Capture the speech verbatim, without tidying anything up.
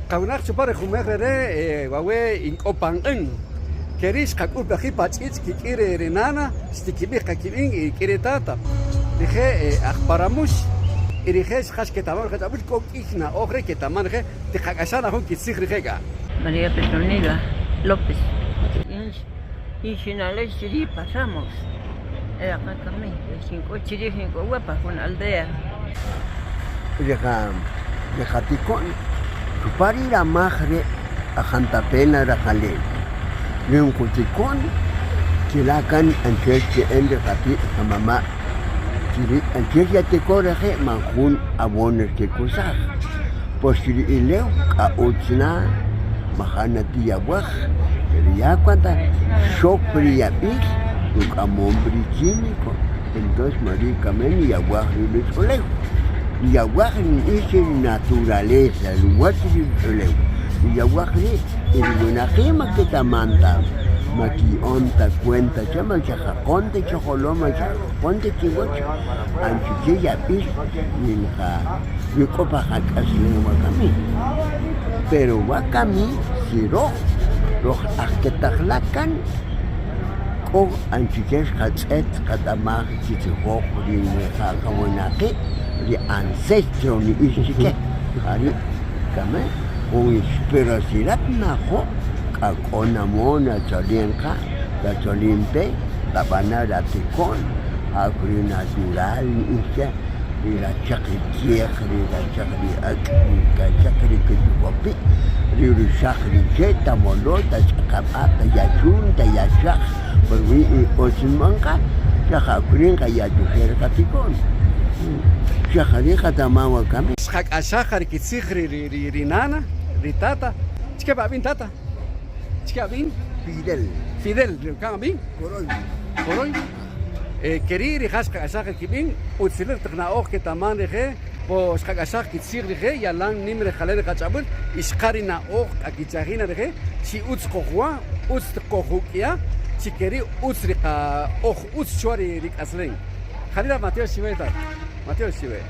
Qawinaq chupa ri jumej rere, e, wawe in k'o pan q'in. Keri' xqak'ultajik pa ch'ich' kik'i ri, ri nana, xtikib'ij qa kib'in y k'i ri tata. Rije', e, aj Paramux. Y rije' xqax ketaman ri qach'ab'il, k'o k'ij na'oj re ketaman rije', tiqak'axaj na jun kitzij rije' k'a. María Petronila López. Y xinalex chiri' pa Ramos. E, aqakami, xink'ut chirij, xink'o wa pa jun aldea. Ri qa-, ri qatiko'n chupa ri ramaj re' Ajantapena raqale'n. Ri nqutiko'n chila' kan anchel xke'en ri qati' qamama', chiri' anchel xyatiko'n reje' man jun abono xkekusaj. Pues ri ilew k'a utz na, maja' na tiyawaj, pero ya cuando xok ri yab'il, ruk'amom ri químico, entonces ma ri' kami niyawaj ri ruch'ulew. Niyawaj ri nu'ij che ri naturaleza, ruwach ri ruch'ulew. Niyawaj ri', y ri winaqi' ma ketaman ta, ma kiya'on ta cuenta che, ma xa jaqon ta chijolom, ma xa jaqon ta chiwach, anchuche yab'il, yin qa wi k'o pa qak'aslen wakami. Pero wakami, si roj, roj aj ketaq la kan, k'o anchuche xqatz'et, xqat'amaj, xkitzijoj ri nija' qawinaqi', ri ancestro nu'ij chike. Jari' kami, pero si rat na jo', k'a k'o na mo na tzolim qa, katzolin pe, tab'ana' ratiko'n, ja k'u ri natural nu'ij che. Ri rachaq ri kiej, ri rachaq ri ak', ri rachaq ri kichukopi', ri ruxaq ri che', ta molo, ta ch'aqab'a', ta yaxun, ta yaxaj, pa ruwi' ri otz numan qa, xa ja k'u ri' nqaya' chuxe' ri qatiko'n. Xa jari' qatama' wakami. Xqak'axaj qa ri kitzij ri, ri, ri, ri nana, ri tata. ¿Chike pa ab'in, tata? ¿Chike ab'in? Fidel. Fidel, ri uka'm ab'in? Coroy. Coroy. E, keri' rija' xqak'axaj ri kib'in, utzilej taq na'oj ketaman rije', po xqak'axaj kitzij rije', yalan nim rejalen ri qach'ab'il, y xqa ri na'oj k'a kichajin na rije', chi utz qojwa, utz qojuk'ia, chi keri' utz ri qa-, oj utz chwa ri, ri k'aslen. Janila Mateo chiwe ta. Mateo chiwe.